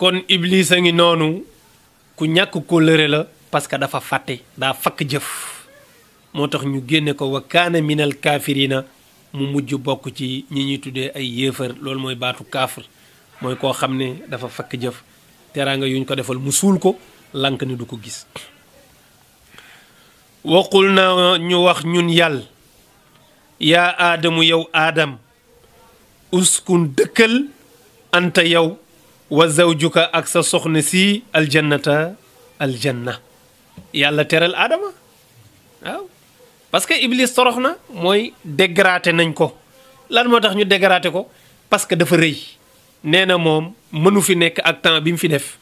kon iblis a ngi noonu ku ñàkk kóllëre la parce que dafa fàtte daa fakk jëf moo tax ñu génne ko wa kaana minal kaafirina mu mujj bokk ci ñi ñuy tuddee ay yéefar loolu mooy baatu kaafir mooy koo xam ne dafa fakk jëf teraanga yuñ ko defal mu suul ko lank ni du ko gis waqul na ñu wax ñun yàlla yaa aadamu yow aadam uskun dëkkal anta yow wa zawjuka ak sa soxna si aljannata aljanna yàlla teral aadama waaw parce que iblis torox na mooy dégradé nañ ko lan moo tax ñu dégradé ko parce que dafa rëy nee na moom mënu fi nekk ak temps bi mu fi def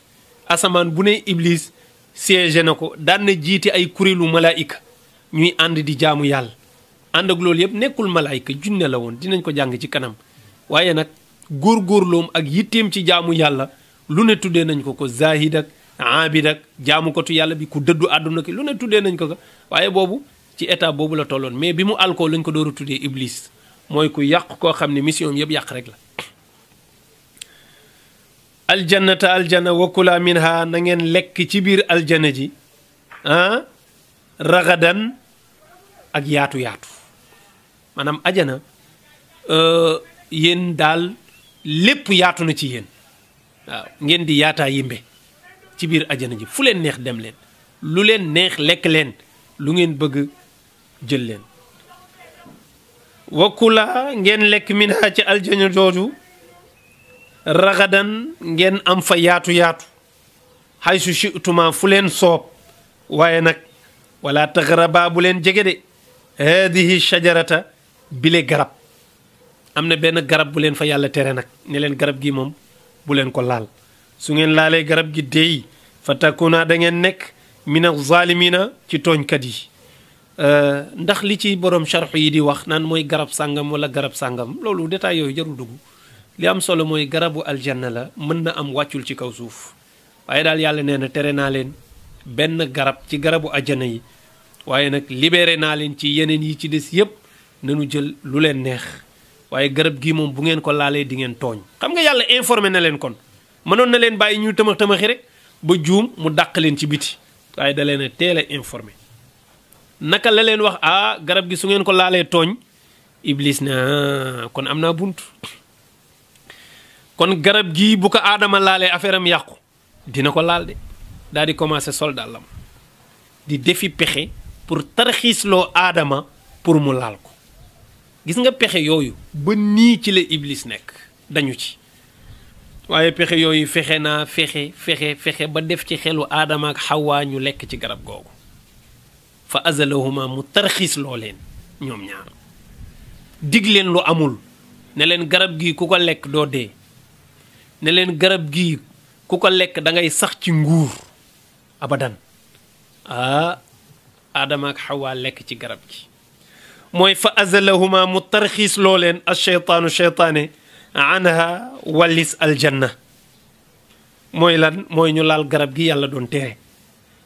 asamaan bu ne iblis siégé na ko daan na jiite ay kuréelu malaayika ñuy ànd di jaamu yàlla ànd ak loolu yëpp nekkul malaayika junne la woon dinañ ko jàng ci kanam waaye nag góorgóorloom ak yitteem ci jaamu yàlla lu ne tuddee nañ ko zahid ak aabid ak jaamu kotu yàlla bi ku dëddu àdduna ki lu ne tuddee nañ ko waaye boobu ci état boobu la tolloon mais bi mu alkoo lañ ko door a tuddee iblis mooy ku yàq koo xam ne mission yëpp yàq rek la aljannata aljanna wakula minha na ngeen lekk ci biir aljanna ji ragadan ak yaatu-yaatu maanaam ajana yéen daal lépp yaatu na ci yéen waaw ngeen di yaataa yimbe ci biir ajana ji fu leen neex dem leen lu leen neex lekk leen lu ngeen bëgg jël leen wakula ngeen lekk minha ci aljana jooju ragadan ngeen am fa yaatu-yaatu haysu shi'tuma fu leen soob waaye nag wala tagraba bu leen jege de hadihi shajarata bile garab am na benn garab bu leen fa yàlla tere nag ne leen garab gi moom bu leen ko laal su ngeen laalee garab gi dey fa takuna da ngeen nekk min az-zalimina ci tooñkat yi ndax li ci borom sharx yi di wax naan mooy garab sàngam wala garab sàngam loolu détail yooyu jarul dugg li am solo mooy garabu aljanna la mën na am wàccul ci kaw suuf waaye daal yàlla nee na tere naa leen benn garab ci garabu aljanna yi waaye nag libéré naa leen ci yeneen yi ci des yépp nanu jël lu leen neex waaye garab gii moom bu ngeen ko laalee di ngeen tooñ xam nga yàlla informé na leen kon mënoon na leen bàyyi ñu tëmax tëmaxi rek ba juum mu dàq leen ci biti waaye da leen a teel a informé naka la leen wax garab gi su ngeen ko laalee tooñ iblis na kon am naa bunt kon garab gii bu ko aadama laalee affaire am yàqu dina ko laal de daal di commencé soldaalam di defi pexe pour tarxiisloo aadama pour mu laal ko gis nga pexe yooyu ba nii ci la iblis nekk dañu ci waaye pexe yooyu fexe ba def ci xelu aadama ak xawaa ñu lekk ci garab googu fa azalahuma mu tarxiisloo leen ñoom ñaar dig leen lu amul ne leen garab gii ku ko lekk doo dee ne leen garab gii ku ko lekk da ngay sax ci nguur abadan aadama ak xawaa lekk ci garab gi mooy fa azalahuma mu tarxiis loo leen asheytaanu cheytaane anha wallis aljanna mooy lan mooy ñu laal garab gi yàlla doon tere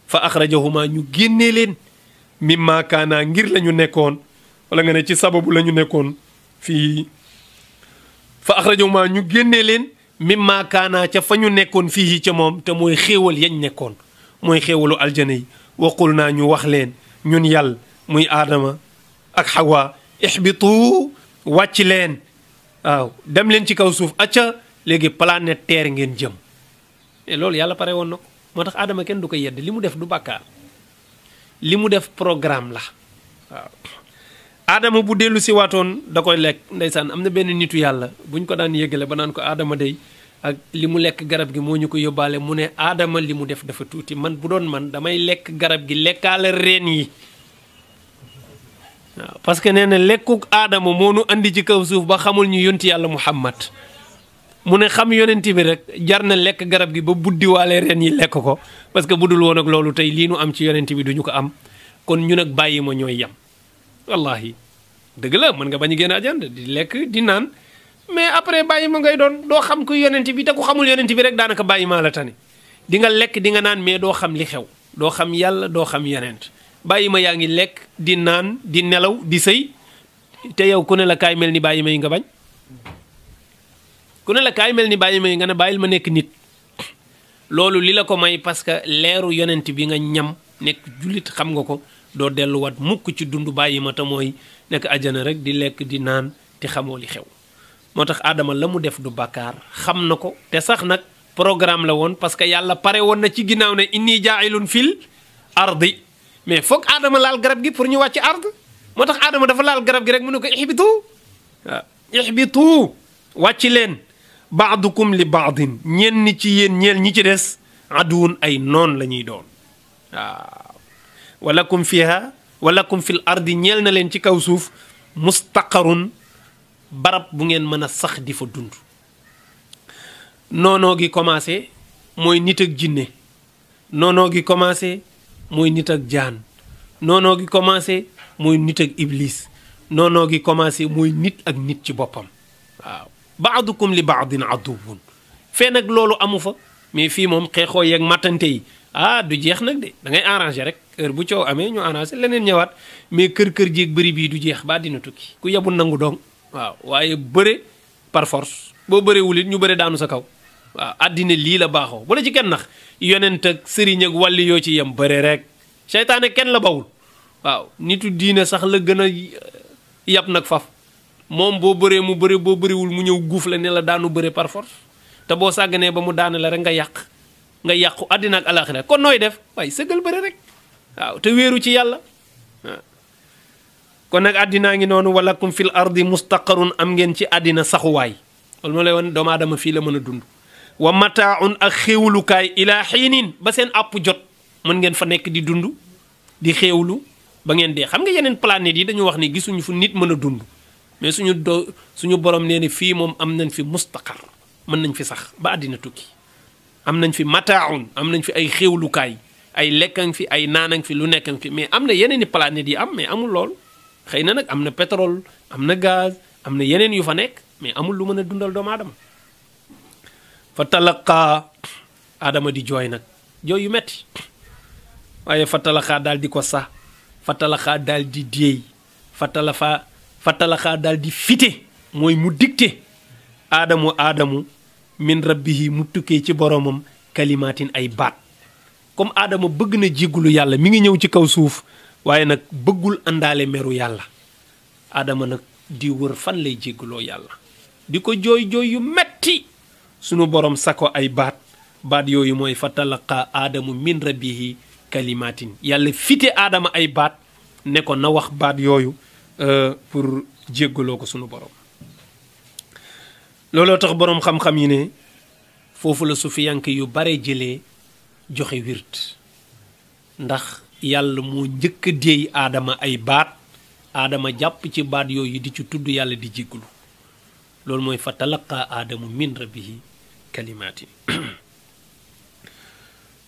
fa axrajahuma ñu génnee leen mimma kaana ngir la ñu nekkoon wala nga ne ci sababu la ñu nekkoon fii fa axrajahuma ñu génnee leen mimma kaana ca fa ñu nekkoon fii ca moom te mooy xéewal yañ nekkoon mooy xéewalu aljana yi waqul naa ñu wax leen ñun yàlla muy aadama ak xawa ixbitu wàcc leen waaw dem leen ci kaw suuf acca léegi planète terre ngeen jëm loolu yàlla pare woon na ko moo tax aadama kenn du ko yedd li mu def du bàkkaar li mu def programme la waaw aadama bu dellu si waatoon da koy lekk ndeysaan am na benn nitu yàlla buñ ko daan yëgale ba naan ko aadama day ak li mu lekk garab gi moo ñu ko yóbbaale mu ne aadama li mu def dafa tuuti man bu doon man damay lekk garab gi lekkaale reen yi waaw parce que nee na lekkuk aadama moo nu andi ci kaw suuf ba xamul ñu yonti yàlla muhammad mu ne xam yonenti bi rek jar na lekk garab gi ba buddiwaale reen yi lekk ko parce que bu dul woon ak loolu tey lii nu am ci yonenti bi duñu ko am kon ñun ak bàyyi ma ñooy yem wallahi dëgg la mën nga bañ a génn àjjana di lekk di naan mais après bàyyi ma ngay doon doo xam ku yonenti bi te ku xamul yonenti bi rek daanaka bàyyi maa la tane di nga lekk di nga naan mais doo xam li xew doo xam yàlla doo xam yonent bàyyi ma yaa ngi lekk di naan di nelaw di sëy te yow ku ne la kaay mel ni bàyyi ma yi nga bañ ku ne la kaay mel ni bàyyi ma yi nga ne bàyyil ma nekk nit loolu li la ko may parce que leeru yonent bi nga ñam nekk jullit xam nga ko doo delluwaat mukk ci dund bàyyi ma te mooy nekk ajana rek di lekk di naan te xamoo li xew moo tax aadama la mu def du bàkkaar xam na ko te sax nag programme la woon parce que yàlla pare woon na ci ginnaaw ne inni jaa'ilun fil ardi mais foog aadama laal garab gi pour ñu wàcc ard moo tax aadama dafa laal garab gi rek mu ne ko ihbitu waaw ihbitu wàcc leen baadukum li baadin ñenn ci yéen ñeel ñi ci des aduwun ay noon la ñuy doon waaw walakum fiha walakum fil ardi ñeel na leen ci kaw suuf mustaqarun barab bu ngeen mën a sax di fa dund noonoo gi commencé mooy nit ak jinne noonoo gi commencé mooy nit ak jaan noonoo gi commencé mooy nit ak iblis noonoo gi commencé mooy nit ak nit ci boppam waaw baadukum li baadin aduwun fee nag loolu amu fa mais fii moom xeexoo yeeg mattante yi du jeex nag de da ngay arrangé rek heure bu coow amee ñu arrangé leneen ñëwaat mais kër jéeg bëri bii du jeex ba dina tukki ku yebul nangu dong waaw waaye bëre par force boo bëree wulit ñu bëre daanu sa kaw waaw àddina lii la baaxoo bu la ci kenn nax yonent ak sëriñ ak wàlli yoo ci yem bëre rek seytaane kenn la bawul waaw nitu diine sax la gën a yab nag faf moom boo bëree mu bëre boo bëriwul mu ñëw guuf la ne la daanu bëre par force te boo sàgganee ba mu daane la rek nga yàqu àddina ak alaxira kon nooy def waaye sëggal bëre rek waaw te wéeru ci yàlla waaw kon nag àddinaa ngi noonu walakum fil ardi mustaqarun am ngeen ci àddina saxuwaay loolu moo lay woon doomu aadama fii la mën a dund wa mataaun ak xéewlukaay ilaa xiinin ba seen àpp jot mën ngeen fa nekk di dund di xéewlu ba ngeen dee xam nga yeneen planètes yi dañu wax ni gisuñu fu nit mën a dund mais suñu borom nee ne fii moom am nañ fi mustaqar mën nañ fi sax ba àddina tukki am nañ fi mataaun am nañ fi ay xéewlukaay ay lekkan fi ay naanan fi lu nekkan fi mais am na yeneen i planètes yi am mais amul lool xëy na nag am na pétrole am na gaz am na yeneen yu fa nekk mais amul lu mën a dundal doomu aadama fa talaqaa aadama di jooy nag jooy yu metti waaye fa talaqaa daal di ko sax fa talaqaa daal di déey fa talaqaa daal di fite mooy mu dicté aadamu min rabbihi mu tukkee ci boromam kalimaatin ay baat comme aadama bëgg na jéggulu yàlla mi ngi ñëw ci kaw suuf waaye nag bëggul àndaale meru yàlla aadama nag di wër fan lay jégguloo yàlla di ko jooy yu metti sunu borom sako ay baat yooyu mooy fa talaqa aadamu min rabbihi kalimaatin yàlla fite aadama ay baat ne ko na wax baat yooyu pour jégguloo ko sunu borom looloo tax boroom xam-xam yi ne foofu la sufiyanke yu bare jëlee joxe wirt ndax yàlla moo njëkk a déey aadama ay baat aadama jàpp ci baat yooyu di ci tudd yàlla di jéggulu loolu mooy fa talaqa aadamu min rabbihi kalimaatin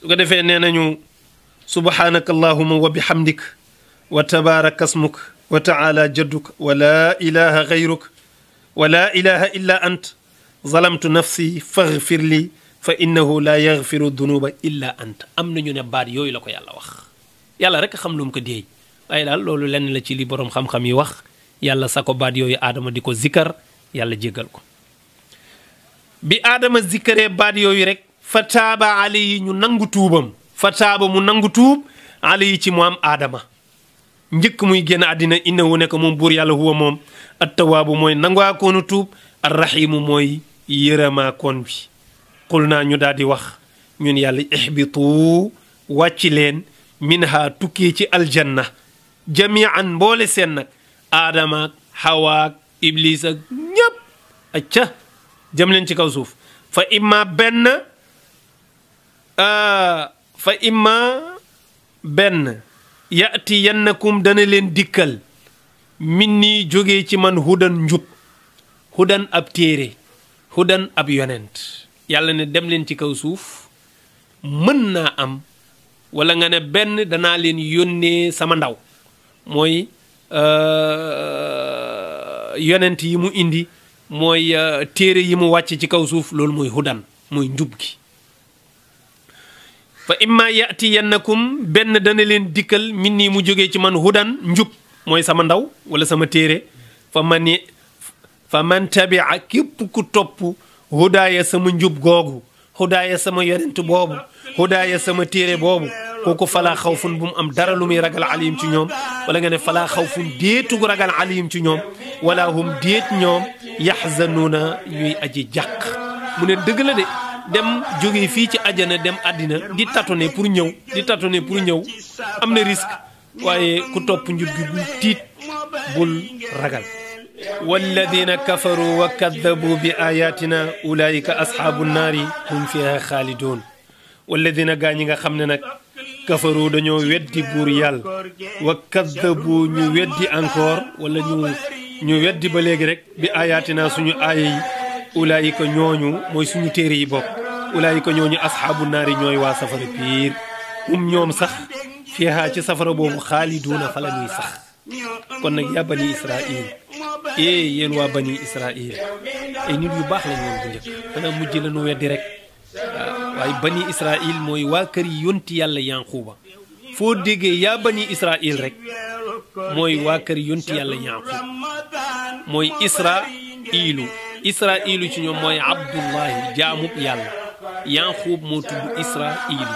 su ko defee nee nañu subhanaka allahuma wa bihamdik wa tabaraka asmuk wa taala jadduk wa la ilaha gayruk wa la ilaha illa ant zalamtu nafsi faghfir li fa innahu la yaghfiru dunuba illa ant am nañu ne baat yooyu la ko yàlla wax yàlla rek xam lu mu ko déey waaye daal loolu lenn la ci li boroom xam-xam yi wax yàlla sa ko baat yooyu aadama di ko zikkar yàlla jéggal ko bi aadama zikkaree baat yooyu rek fa taaba alayhi ñu nangu tuubam fa taaba mu nangu tuub alayhi ci mu am aadama njëkk muy génn àddina innahu nekk moom buur yàlla huwa moom attawaabu mooy nangaakoonu tuub arrahimu mooy yërëmaakoon bi xul naa ñu daal di wax ñun yàlla ihbitu wàcc leen minha tukkee ci aljanna jamian mboole seen nag aadamaak xawaak iblis ak ñépp acca jëm leen ci kaw suuf fa imma benn yaati yannakum dana leen dikkal min nii jógee ci man hudan njub hudan ab téere hudan ab yonent yàlla ne dem leen ci kaw suuf mën naa am wala nga ne benn danaa leen yónnee sama ndaw mooy yonent yi mu indi mooy téere yi mu wàcc ci kaw suuf loolu mooy hudan mooy njub gi fa imma yatiyannakum benn dana leen dikkal min nii mu jógee ci man hudan njub mooy sama ndaw wala sama téere fa man tabia képp ku topp hudaaya sama njub googu hudaaya sama yonent boobu hudaaya sama téere boobu kooku falaa xawfun bu mu am dara lu muy ragal alim ci ñoom wala nga ne falaa xawfun déetug ragal alim ci ñoom wala hum déet ñoom yaxzanuuna ñuy aji jàq mu ne dëgg la de dem jóge fii ci àjjana dem àddina di tâtonner pour ñëw am na risque waaye ku topp njub gi bul tiit bul ragal walladina kafaru wa kaddabu bi ayatina ulaika asxaabu naari hum fiha xaalidoon walladina gaa ñi nga xam ne nag kafaru dañoo weddi buur yàlla wa kaddabu ñu weddi encore wala ñu weddi ba léegi rek bi ayatina suñu aaya yi ulaayika ñooñu mooy suñu téere yi bokk ulaayika ñooñu asxaabu naari ñooy waa safara piir ñoom sax fiihaa ci safara boobu xaaliduuna fa la ñuy sax kon nag yaa bani israil yéen waa bani israil ay nit yu baax lañ woon bu njëkk dana mujj la nu weddi rek waaye bani israil mooy waa kër yi yonti yàlla yanquuba foo déggee yaa bani israil rek mooy waa kër yonti yàlla yanquub mooy israilu ci ñoom mooy abdullahi jaamub yàlla yanquub moo tudd israilu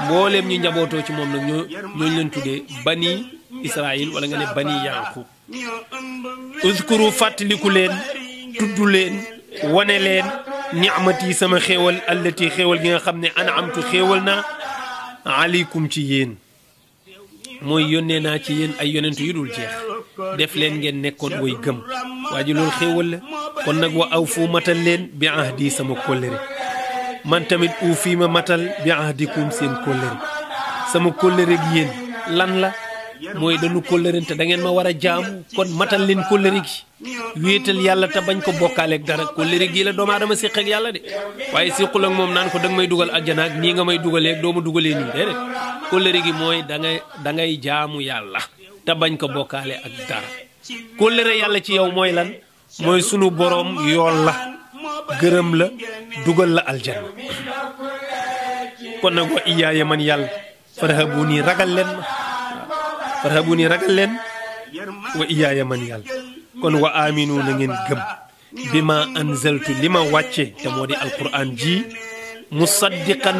mbooleem ñu njabootoo ci moom nag ñooñu leen tuddee bani israil wala nga ne bani yanquub uzkuru fàttaliku leen tudd leen wane leen ni'mati sama xéewal allati xéewal gi nga xam ne an'amtu xéewal naa aleykum ci yéen mooy yónnee naa ci yéen ay yonent yu dul jeex def leen ngeen nekkoon way gëm waa ji loolu xéewal la kon nag wa aw fu matal leen bi ahdi sama kóllëre man tamit u fii ma matal bi ahdikum seen kóllëre sama kóllëre gi yéen lan la mooy dañu kóllërente da ngeen ma war a jaamu kon matal leen kóllëre gi wéetal yàlla te bañ ko bokkaaleeg dara kóllëre gi la doomu aadama séq ak yàlla de waaye séqul ak moom naan ko danga may dugal àjjana ak nii nga may dugaleeg doo ma dugalee nii déedéet kóllëre gi mooy da ngay jaamu yàlla te bañ ko bokkaale ak dara kóllëre yàlla ci yow mooy lan mooy sunu boroom yool la gërëm la dugal la aljanna kon nag wa iyaaya man yàlla farhabuni ragal leen ma farhabuni ragal leen wa iyaaya man yàlla kon wa aminu na ngeen gëm bi ma anzaltu li ma wàcce te moo di alquran ji musaddiqan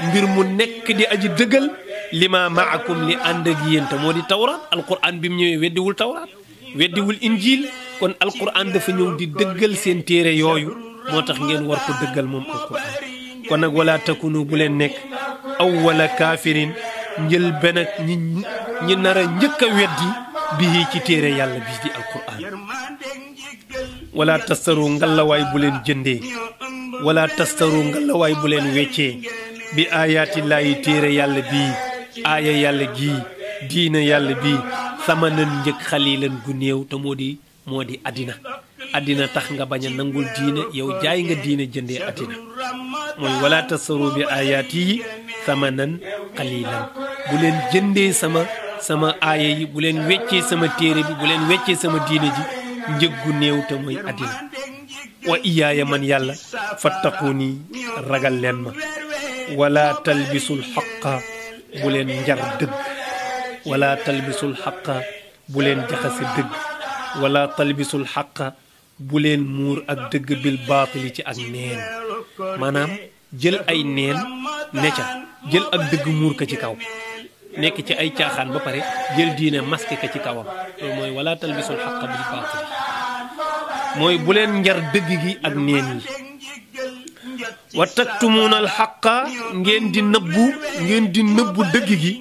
mbir mu nekk di aji dëggal li ma maakum li ànd ak yéen te moo di tawraat alquran bi mu ñëwee weddiwul tawraat weddiwul injil kon alquran dafa ñëw di dëggal seen téere yooyu moo tax ngeen war ko dëggal moom alquran kon nag wala takunu bu leen nekk awwala kaafirin njël benn ak ñi nar a njëkk a weddi bii ci téere yàlla bii di alquran wala tastaru ngalawaay bu leen jëndee wala tastaru ngalawaay bu leen weccee bi aayaati laayi téere yàlla bii aaya yàlla gii diina yàlla bii samanan njëkk xalilan gu néew te moo di addina tax nga bañ a nangul diine yow jaay nga diine jëndee addina mooy wala tastaru bi aayaati yi samanan xalilan bu leen jëndee sama aaya yi bu leen weccee sama téere bi bu leen weccee sama diine ji njëg gu néew te mooy addina wa iyaaya man yàlla fattaquni ragal leen ma wala talbisul xaqa bu leen njar dëgg wala talbisul xaqa bu leen jaxase dëgg wala talbisul xaqa bu leen muur ak dëgg bil baatili ci ak neen maanaam jël ay neen ne ca jël ak dëgg muur ko ci kaw nekk ci ay caaxaan ba pare jël diine masque ka ci kawam loolu mooy wala talbisul xaqa bil baatili mooy bu leen njar dëgg gi ak neen yi wa taktumuuna al xaqa ngeen di nëbbu dëgg gi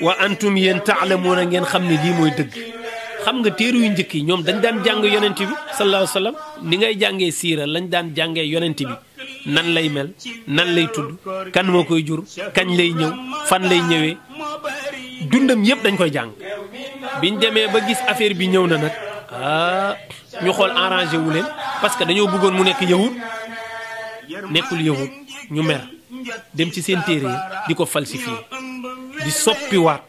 wa antum yéen taalamuuna ngeen xam ne lii mooy dëgg xam nga téere yu njëkk yi ñoom dañ daan jàng yonent bi sallallahu alayhi wa sallam ni ngay jàngee siira lañ daan jàngee yonent bi nan lay mel nan lay tudd kan moo koy jur kañ lay ñëw fan lay ñëwee dundam yëpp dañ koy jàng biñ demee ba gis affaire bi ñëw na nag ñu xool arrangé wu leen parce que dañoo bëggoon mu nekk yahud nekkul yahud ñu mer dem ci seen téere yi di ko falsifier di soppiwaat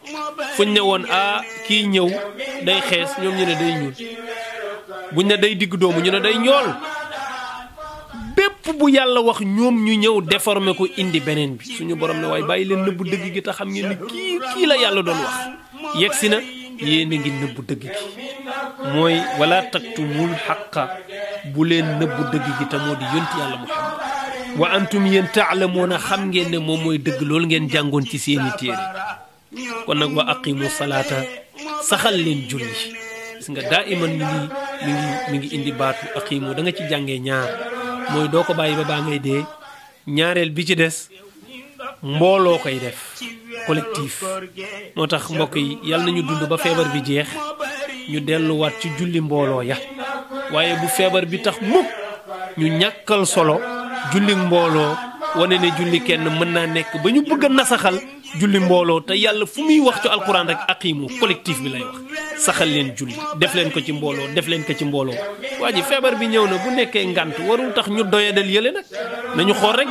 fuñ ne woon kii ñëw day xees ñoom ñu ne day ñuul buñ ne day digg doomu ñu ne day ñool bépp bu yàlla wax ñoom ñu ñëw déformé ko indi beneen bi suñu borom ne waaye bàyyi leen nëbbu dëgg gi te xam ngeen ni kii la yàlla doon wax yegg si na yéen a ngi nëbbu dëgg gi mooy wala taktumul xaqa bu leen nëbbu dëgg gi te moo di yonti yàlla muhammad wa antum yéen taalamuuna xam ngeen ne moom mooy dëgg loolu ngeen jàngoon ci seeni téere kon nag wa aqimu salaata saxal leen julli gis nga daa iman mi ngi indi baatu aqimu da nga ci jàngee ñaar mooy doo ko bàyyi ba baa ngay dee ñaareel bi ci des mbooloo koy def collectif moo tax mbokk yi yàlla nañu dund ba feebar bi jeex ñu delluwaat ci julli mbooloo ya waaye bu feebar bi tax mukk ñu ñàkkal solo julli mbooloo wane ne julli kenn mën naa nekk ba ñu bëgg a nasaxal julli mbooloo te yàlla fu muy wax ci alquran rek aqimu collectif bi lay wax saxal leen julli def leen ko ci mbooloo def leen ko ci mbooloo waa ji feebar bi ñëw na bu nekkee ngant warul tax ñu doyadal yële nag nañu xool rek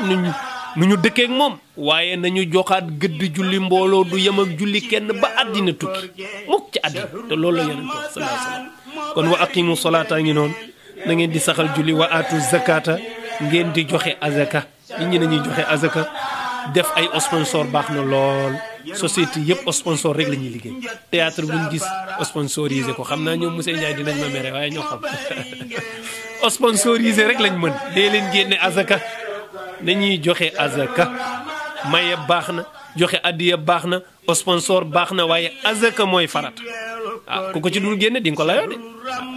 nu ñu dëkkee ak moom waaye nañu joxaat gëdd julli mbooloo du yem ak julli kenn ba àddina tukki mukk ci àddina te loolu la yonent wax sallallahu alayhi wasallam kon wa aqimu salaata ngi noonu na ngeen di saxal julli wa atu zakata ngeen di joxe azaka nit ñi nañuy joxe azaka def ay sponsor baax na lool société yëpp sponsor rek la ñuy liggéey théâtre buñ gis sponsorisé ko xam naa ñoom monsieur Ndiaye dinañ ma mere waaye ñoo xam sponsorisé rek lañ mën dee leen génne azaka nañuy joxe azaka maye baax na joxe addiya baax na sponsor baax na waaye azaka mooy farata ku ko ci dul génne di nga ko layoo de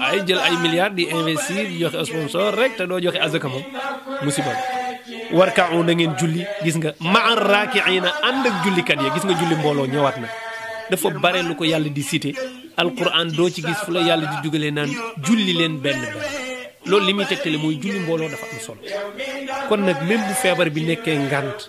ay jël ay milliards di investir di joxe sponsor rek te doo joxe azaka moom musiba warka'u na ngeen julli gis nga ma'a raaki'iina ànd ak jullikat ya gis nga julli mbooloo ñëwaat na dafa bare lu ko yàlla di cité alquran doo ci gis fu la yàlla di dugalee naan julli leen benn loolu li muy tegtale mooy julli mbooloo dafa am solo kon nag même bu feebar bi nekkee ngant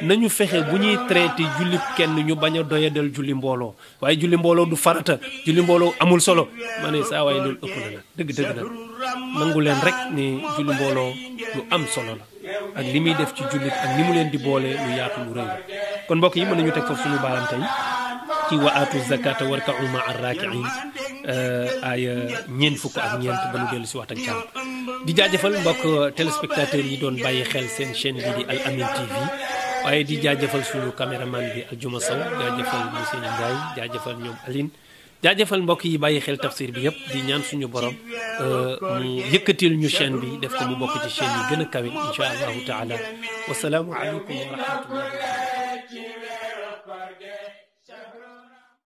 nañu fexe bu ñuy traité julli kenn ñu bañ a doyadal julli mbooloo waaye julli mbooloo du farata julli mbooloo amul solo ma ne saa waaye loolu ëpp na nag dëgg nag nangu leen rek ne julli mbooloo lu am solo la ak li muy def ci jullit ak ni mu leen di boole lu yaatu lu rëy la kon mbokk yi mën nañu teg foofu suñu baaraam tey ci wa aatu zakata warka'u ma'a raaki'in aaya ñeent fukk ak ñeent ba nu dellu si waxtaan ak jàmm di jaajëfal mbokk téléspectateurs yi doon bàyyi xel seen chaîne bi di Al Amine TV waaye di jaajëfal suñu caméraman bi Aljuma Sow jaajëfal monsieur Ndiaye jaajëfal ñoom Aline jaajëfal mbokk yi bàyyi xel tafsir bi yëpp di ñaan suñu borom mu yëkkatil ñu chaîne bi def ko mu bokk ci chaîne yi gën a kawe incha allahu taala wasalaamu aleykum wa rahmatullah